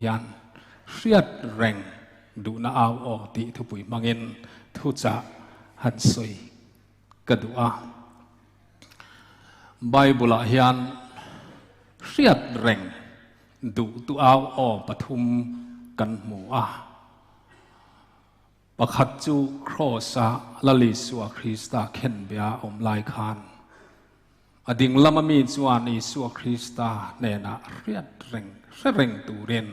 Hian hriat reng duhna au aw tih thupui hmangin thuchah han sawi ka duh a. Bible-ah hian hriat reng duhtu au aw pathum kan hmu a. Pakhat chu Kraws-a Lal Isua Krista khenbia awm lai khan a ding lama mi chuan Isua Krista hnenah hriat reng hre reng turin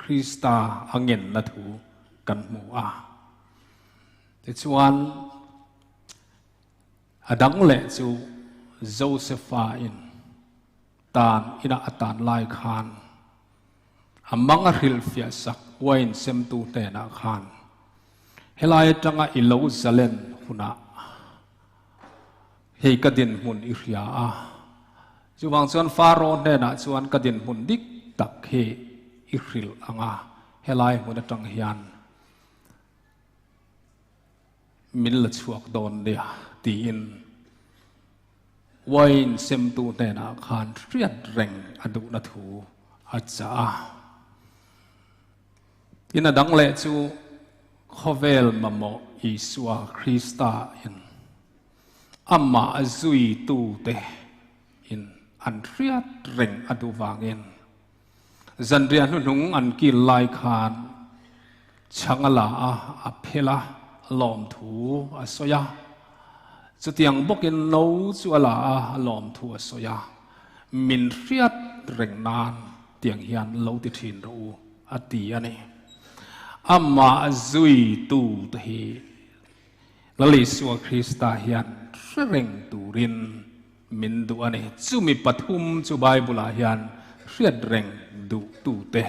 Krista a ngenna thu kan hmu a. Tichuan, a dang leh chu Josefa in tan ina a tan lai khan A mang a hrilhfiah sak wine semtu hnenah khan, Helai atanga i lo zalen hunah hei ka dinhmun i hria a, chuvang chuan Faro hnenah chuan ka dinhmun dik tak hi i hrilh ang a, helai hmun atang hian min la chhuak dawn nia tiin Wine semtu hnenah khan hriat reng a duhna thu a chah a. Tin a dang leh chu khawvel mamawh Isua Krista in amah zuitute in an hriat reng a duh vangin zanriah hnuhnung an kil lai khan chhang a la a, a phel a, lawmthu a sawi a. Chutiang bawkin no chu a la a, lawmthu a sawi a. Min hriat reng nan tiang hian lo ti thin rawh u, a ti a ni. Amah zuitu te hi Lal Isua Krista hian hre reng turin Min duh a ni. Chumi pathum chu Bible-ah hian hriat reng duhtute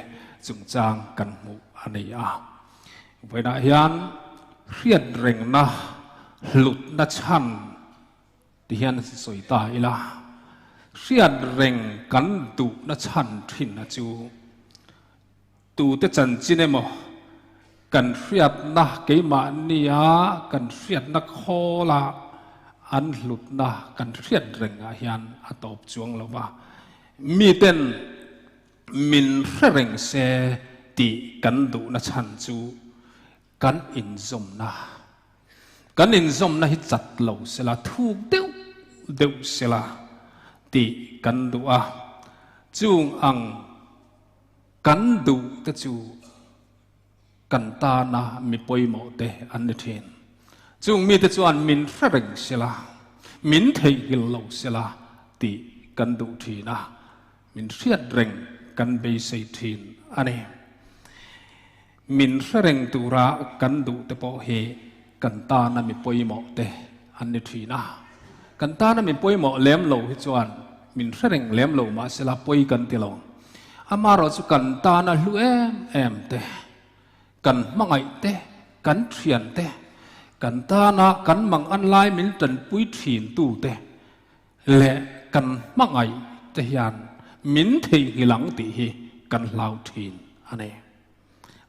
chungchang kan hmuh a ni a. Vawiinah hian hriat rengna hlutna chhan ti hian sawi ta ila, hriat reng kan duhna chhan thinna chu tute chanchin emaw kan hriatna keimahnia kan hriatna khawla an hlutna kan hriat rengah hian a tawp chuang lo va, miten min hre reng se tih kan duhna chhan chu kan inzawmna kan inzawmna hi chat lo sela thuk deuh deuh sela tih kan duh a, chung ang Kan duh te chu kan tana mi pawimawh te an ni thin. Chung mite chuan min hre reng sela, min theihnghilh lo sela tih kan duh thin a, min hriat reng kan beisei thin a ni. Min hre reng tura kan duh te pawh hi kan tana mi pawimawh te an ni thin a. Kan tana mi pawimawh lem lo hi chuan min hre reng lem lo mahsela pawi kan ti lo. Amaherawh chu kan tana hlu em em te, kan hmangaih te, kan thian te, kan tana kan mang an lai min tanpui thin tu te leh kan hmangaih te hian min theihnghilh ang tih hi kan hlau thin a ni.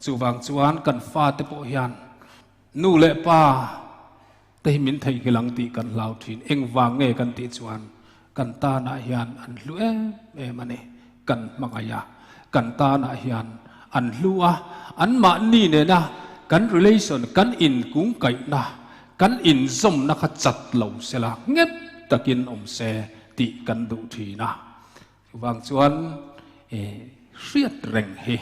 Chuvang chuan kan fate pawh hian nu leh pa te hi min theihnghilh ang tih kan hlau thin. Engvang nge kan tih chuan kan tanah hian an hlu em em a ni. Kan hmangaih a, kan tanah hian an hlu a, anmahni nena kan relation, kan inkungkaihna, kan inzawmna kha chat lo sela nghet takin awm se tih kan duh thin a. Chuvang chuan hriat reng hi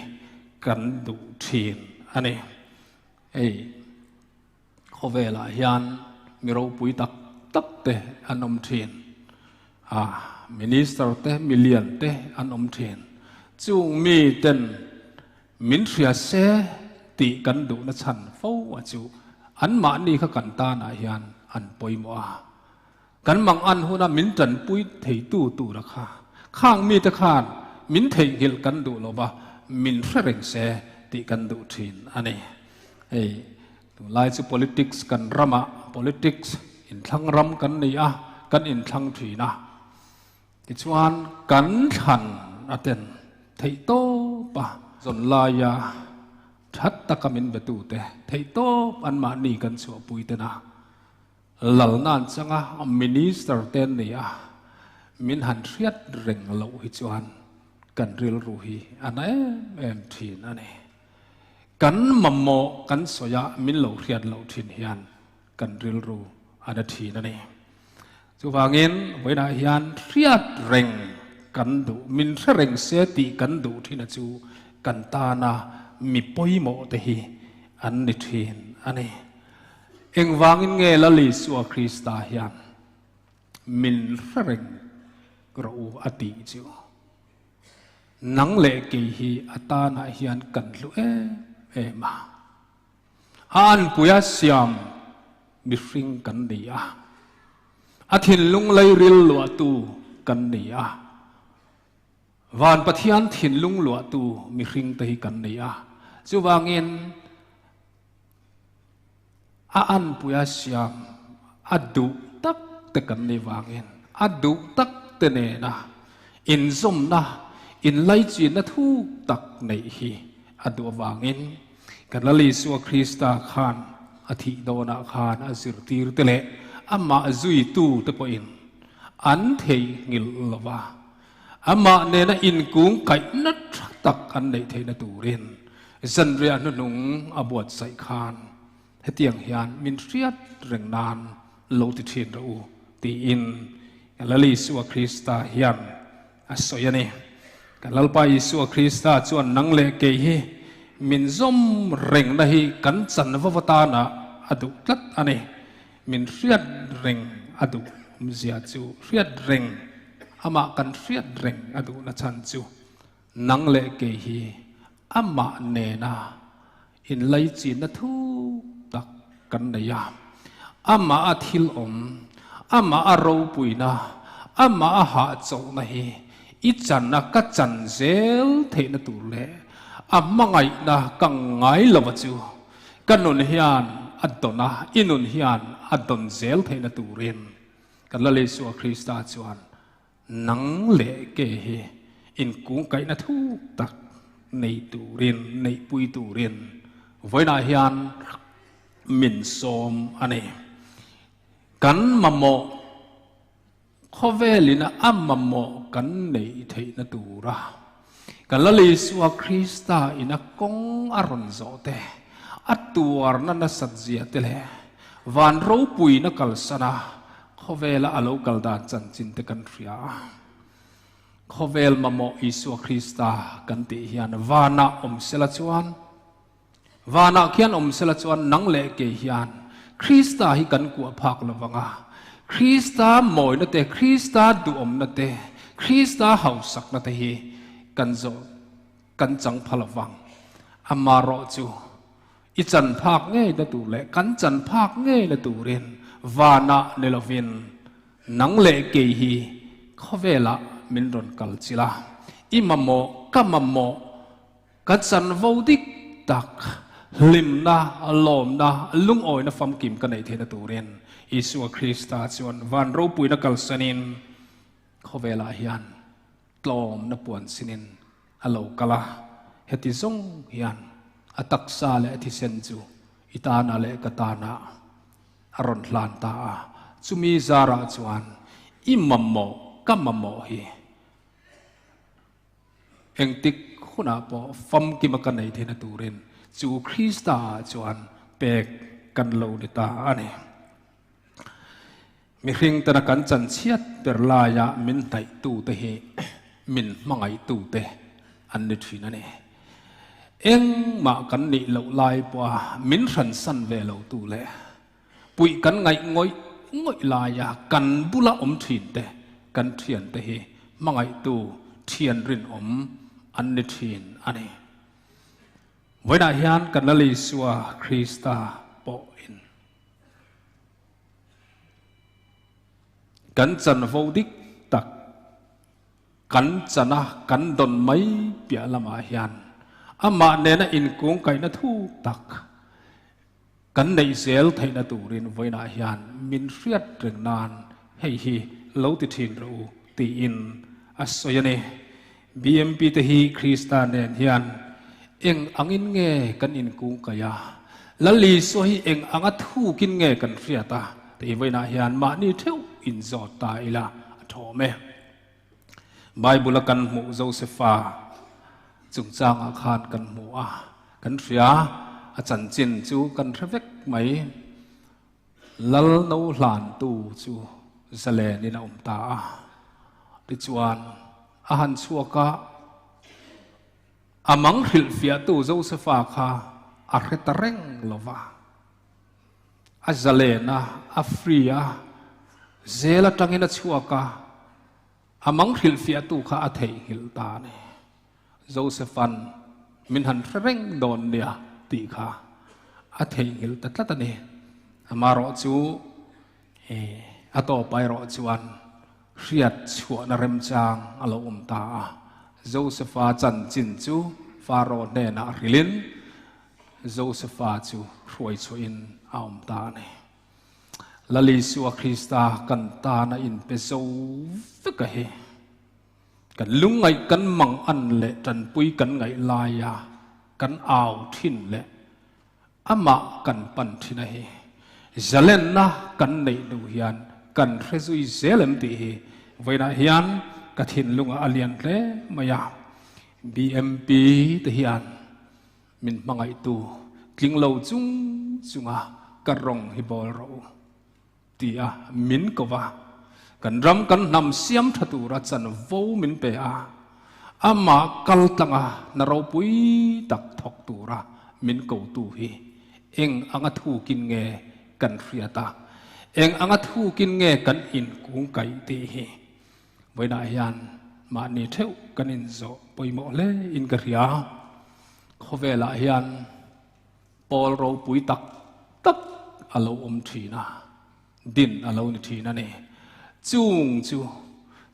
kan duh thin a ni. Hei khawvelah hian mi ropui tak tak te an awm thin a, minister te, milian te an awm thin. Chung mi ten min hria se tih kan duhna chhan fo a chu anmahni kha kan tanah hian an pawimawh a. Kan mang an huna min tanpui theitu tura kha khang mite khan min theihnghilh kan duh lo va, min hre reng se tih kan duh thin a ni. Hei tunlai chu politics kan ramah politics inthlang ram kan ni a, kan inthlang thin a. Tichuan kan thlan a ten theih tawp a, zawn laia that taka min betute theih tawp anmahni kan chhuahpui ten a. Lalna an chang a, Minister te an ni a, min han hriat reng loh hi chuan Kan rilru hi a na em em thin a ni. Kan mamawh kan sawi a min lo hriat loh thin hian kan rilru a na thin a ni. Chuvangin vawiinah hian hriat reng kan duh, min hre reng se tih kan duh thin a chu kan tana mi pawimawh te hi an ni thin a ni. Engvangin nge Lal Isua Krista hian min hre reng rawh u a tih chu? Nang leh kei hi a tanah hian kan hlu em em a. A anpuia siam mihring kan ni a. A thinlung leiril luahtu kan ni a. Van Pathian thinlung luahtu mihring te hi kan ni a. Chuvangin a anpuia siam a duh tak te kan nih vangin a duh tak te nena inzawmna, inlaichinna thuk tak neih hi a duh avangin kan Lal Isua Krista khan a thih dawnah khan a zirtir te leh amah zuitu te pawhin an theihnghilh lo va. Amah nena inkung kaihna tha tak an neih theihna turin zanriah hnuhnung a buatsaih khan hetiang hian min hriat reng nan lo ti thin rawh u tiin Lal Isua Krista hian a sawi a ni. Kan Lalpa Isua Krista chuan nang leh kei hi min zawm rengna hi kan chanvo atana a duh tlat a ni. Min hriat reng a duh awmzia chu hriat reng, amah kan hriat reng a duhna chhan chu nang leh kei hi amah nena inlaichinna thuk tak kan nei a. Amah a thil awm, amah a ropuina, amah a hahchawhna hi i chan a ka chan zel theihna tur leh a hmangaihna ka ngai lova chu Ka nun hian a dawn a, i nun hian a dawn zel theihna turin kan Lal Isua Krista chuan nang leh ke hi inkungkaihna thuk tak nei turin, neihpui turin vawiinah hian min sawm a ni. Kan mamawh Khawvelin a mamawh kan neih theihna tura kan Lal Isua Krista in a kawng a rawn zawh te, a tuarna nasat zia te leh van ropuina kalsana khawvela a lo kal dan chanchin te kan hria a. Khawvel mamawh Isua Krista kan tih hian vanah awm sela chuan Vanah khian awm sela chuan nang leh kei hian Krista hi kan kuah phak lo vang a. Krista mawina te, Krista duhawmna te, Krista hausakna te hi kan zawh, kan chang pha lo vang. Amarawh chu i chan phak ngei na tur leh kan chan phak ngei na turin vanah ni lovin nang leh kei hi khawvelah min rawn kal chilh a. I mamawh, ka mamawh, Kan chanvo dik tak, hlimna, lawmna, lungawina famkim ka neih theihna turin Isua Krista chuan van ropuina kalsanin khawvelah hian tlawmna puan sinin a lo kal a. Heti zawng hian a taksa leh a thisen chu i tana leh ka tana a rawn hlan ta a. Chumi zarah chuan i mamawh, ka mamawh hi Engtik hunah pawh famkima ka nei theihna turin chu Krista ah chuan pek kan lo ni ta a ni. Mihring tana kan chanchhiat ber laia min hnaihtute hi min hmangaihtute an ni thin a ni. Engmah kan nih loh lai pawha min hransan ve lotu leh puih kan ngaih ngawih ngawih laia kan bula awm thin te, kan thian te hi hmangaihtu thian rinawm an ni thin a ni. Vawiinah hian kan Lal Isua Krista pawhin kan chanvo dik tak kan chana kan dawn mai piah lamah hian amah nena inkungkaihna thuk tak Kan neih zel theihna turin vawiinah hian min hriat reng nan hei hi lo ti thin rawh u tiin a sawi a ni. BMP te hi Krista nen hian eng angin nge kan inkungkaih a, Lal Isua hi eng anga thukin nge kan hriat a tih vawiinah hian mahni theuh inzawt ta ila a thawm e. Bible-a kan hmuh Josefa chungchangah khan kan hmu a, kan hria, a chanchin chu kan hre vek mai. Lal no hlantu chu zalenin a awm ta a, tichuan a han chhuak a, a mang hrilhfiahtu Josefa kha a hre ta reng lo va. A zalen a, a free a, zel atangin a chhuak a, a mang hrilhfiahtu kha a theihnghilh ta a ni. Joseph-a'n min han hre reng dawn nia tih kha a theihnghilh ta tlat a ni. Amaherawh chu a tawp erawh chuan hriat chhuahna remchang a lo awm ta a. Joseph-a chanchin chu Pharaoh hnenah hrilhin Josepha chu hruai chhuahin a awm ta a ni. Lal Isua Krista kan tana inpe zo vek a hi. Kan lungngaih kan mang an leh tanpui kan ngaih laia kan au thin leh amah kan pan thin a hi. Zalenna kan neih hnu hian kan hre zui zel em tih hi vawiinah hian ka thinlungah a lian hle mai a. BMP te hian Min hmangaihtu tling lo chung chunga ka rawng hi bawl rawh u ti a min ko va, kan ram kan hnam siam tha tura chanvo min pe a, amah kal tlanga na ropui tak thawk tura min kotu hi eng anga thukin nge kan hriat a, eng anga thukin nge kan inkungkaih tih hi Vawiinah hian mahni theuh kan inzawh pawimawh hle in ka hria. Khawvelah hian pawl ropui tak tak a lo awm thin a, din a lo ni thin a ni. Chung chu,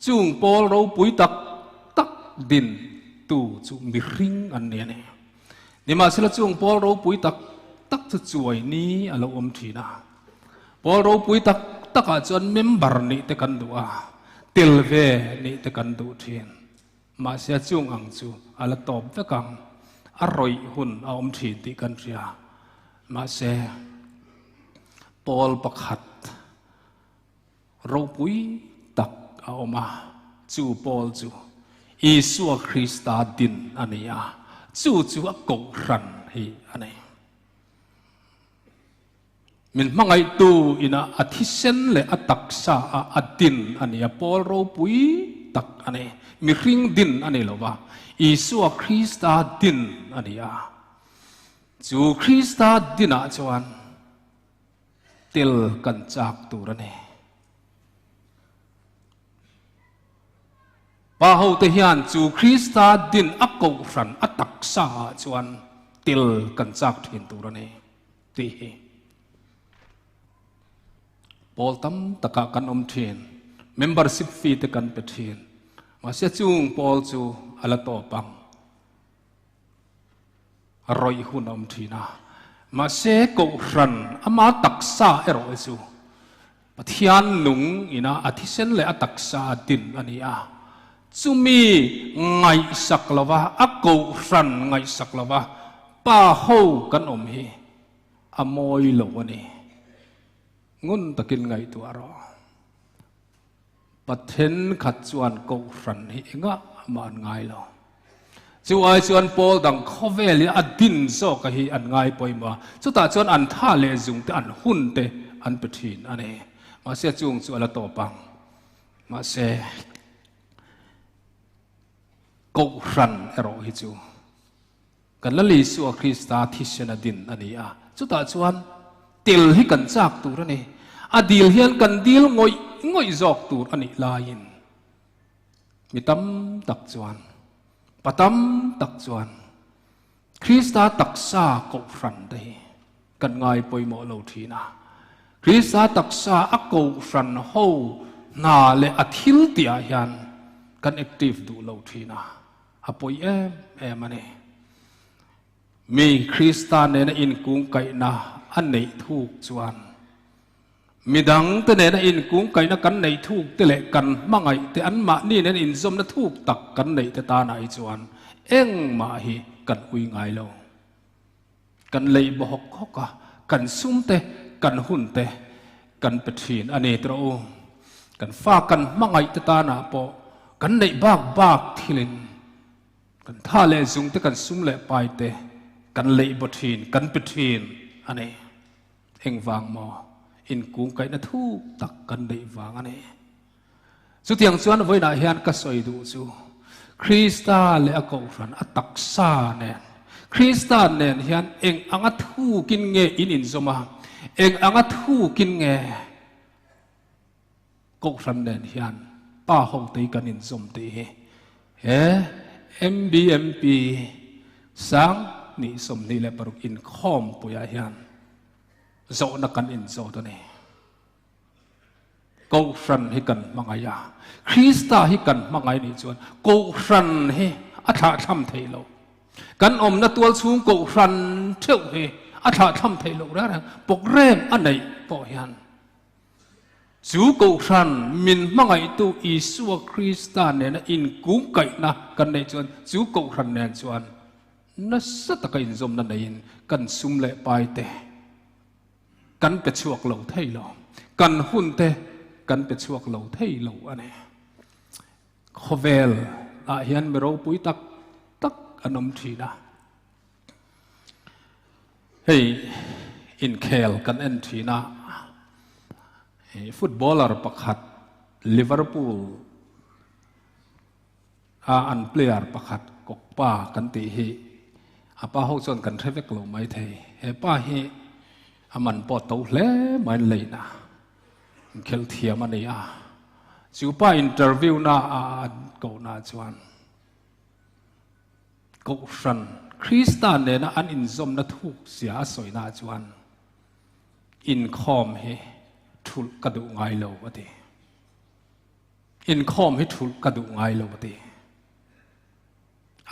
chung pawl ropui tak tak din tu chu mihring an ni a ni. Nimahsela chung pawl ropui tak tak chu chuai ni a lo awm thin a. Pawl ropui tak takah chuan member nih te kan duh a, tel ve nih te kan duh thin. Mahse a chung ang chu a la tawp vek ang, a rawih hun a awm thin tih kan hria. Mahse pawl pakhat ropui tak a awm a, chu pawl chu Isua Krista din a ni a, chu chu a kohhran hi a ni. Min hmangaihtu ina a thisen leh a taksa a a din a ni a, pawl ropui tak a ni. Mihring din a ni lo va, Isua Krista din a ni a. Chu Krista dinah chuan tel kan chak tur a ni. Pa hote hian chu Krista din a kohhran a taksa ah chuan tel kan chak thin tur a ni. Tih hi pawl tam takah kan awm thin, membership fee te kan pe thin, mahse chung pawl chu a la tawp ang, a rawih hun a awm thin a, mahse kohhran ama taksa erawh hi chu Pathian nung ina a thisen leh a taksa a din a ni a, chumi ngaihsak lova, a kohhran ngaihsak lova pa ho kan awm hi a mawi lo a ni. Ngun takin ngaihtuah rawh. Pathian khat chuan kohhran hi engah mah an ngai lo. Chu ai chuan pawl dang khawvel hi a din zawk a hi an ngai pawimawh a, chutah chuan an tha leh zung te an hun te an pe thin a ni. Mahse chung chu a la tawp ang. Mahse kohhran erawh hi chu kan Lal Isua Krista thisen a din a ni a, chutah chuan tel hi kan chak tur a ni. A dil hian kan dil ngawih ngawih zawk tur a nih laiin, Mi tam tak chuan, pa tam tak chuan Krista taksa kohhran te hi kan ngai pawimawh lo thin a. Krista taksa a kohhran ho hna leh a thil tihah hian kan active duh lo thin a, a pawi em em a ni. Mi Krista nena inkungkaihna a neih thuk chuan Midang te nena inkungkaihna kan neih thuk te leh kan hmangaih te anmahni nena inzawmna thuk tak kan neih te tanah hi chuan engmah hi kan ui ngai lo. Kan lei baw hawk hawk a, kan sum te, kan hun te kan pe thin a ni tawh u. Kan fa kan hmangaih te tanah pawh. Kan neih bak bak thilin kan tha leh zung te kan sum leh pai te kan leih baw thin, kan pe thin a ni. Engvang maw? Inkungkaihna thuk tak kan neih vang a ni. Chutiang chuan vawiinah hian ka sawi duh chu Krista leh a kohhran a taksa nen, Krista nen hian eng anga thukin nge in inzawm a, eng anga thukin nge kohhran nen hian pa ho te kan inzawm tih hi he MBMP sang hnih 26 inkhawmpuiah hian zawhna kan inzawt a ni. Kohhran hi kan hmangaih a, Krista hi kan hmangaih nih chuan Kohhran hi a thlahthlam theih loh. Kan awmna tual chhung Kohhran theuh hi a thlahthlam theih loh reng reng. Program a neih pawh hian chu Kohhran min hmangaihtu Isua Krista nena inkungkaihna kan neih chuan chu Kohhran nen chuan nasa taka inzawmna neiin kan sum leh pai te, Kan pe chhuak lo thei lo. Kan hun te kan pe chhuak lo thei lo a ni. Khawvel ah hian mi ropui tak tak an awm thin a. Hei inkhel kan en thin a, footballer pakhat Liverpool a an player pakhat Kokpa kan tih hi a pa ho chuan kan hre vek lo mai thei. He pa hi a man pawh to hle mai an lein a, inkhelh thiam a ni a. Chu pa interview na a an kohna chuan Kohhran Krista nena an inzawmna thuk zia a sawina chuan inkhawm hi thulh ka duh ngai lo a ti. Inkhawm hi thulh ka duh ngai lo a ti.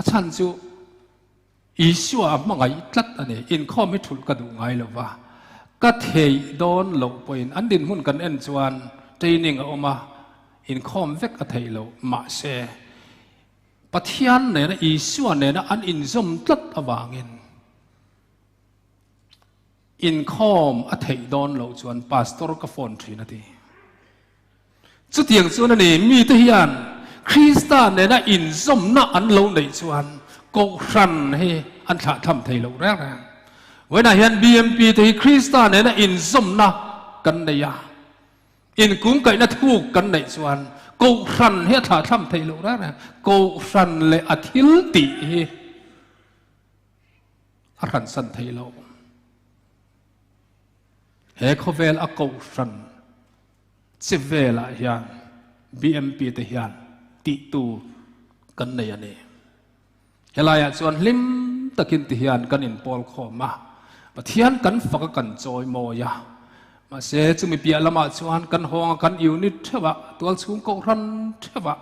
A chhan chu Isua a hmangaih tlat a ni. Inkhawm hi thulh ka duh ngai lo va, ka theih dawn loh pawhin an dinhmun kan en chuan training a awm a, inkhawm vek a theih loh. Mahse, Pathian nena Isua nena an inzawm tlat avangin inkhawm a theih dawn loh chuan pastor ka phone thin a ti. Chutiang chuan a ni, mite hian Krista nena inzawmna an lo neih chuan Kohhran hi an thlahthlam thei lo reng reng. Vawiinah hian BMP te hi Krista nena inzawmna kan nei a, inkungkaihna thuk kan neih chuan Kohhran hi a thlahthlam thei lo reng reng. Kohhran leh a thil tih hi a hransan thei lo. He khawvel a Kohhran Che velah hian BMP te hian tih tur kan nei a ni. Helaiah chuan hlim takin ti hian kan inpawl khawm a, Pathian kan fak a kan chawi mawi a. Mahse chumi piah lamah chuan kan hawng a kan unit theuh a, tualchhung kohhran theuh a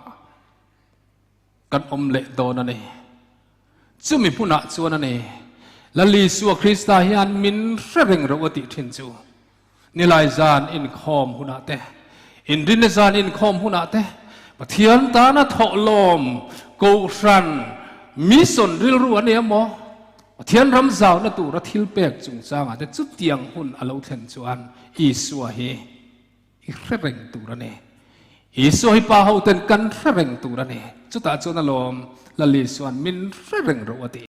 kan awm leh dawn a ni. Chumi hmunah chuan a ni, Lal Isua Krista hian min hre reng reuh a tih thin chu. Nilai zan inkhawm hunah te, Inrinna zan inkhawm hunah te, Pathian tana thawhlawm, Kohhran, mission rilru a nia maw? Pathian ram zauna tura thil pek chungchangah te chutiang hun a lo thlen chuan Isua hi i hre reng tur a ni. Isua hi pa hoten kan hre reng tur a ni. Chutah chuan alawm Lal Isua'n min hre reng reuh a ti.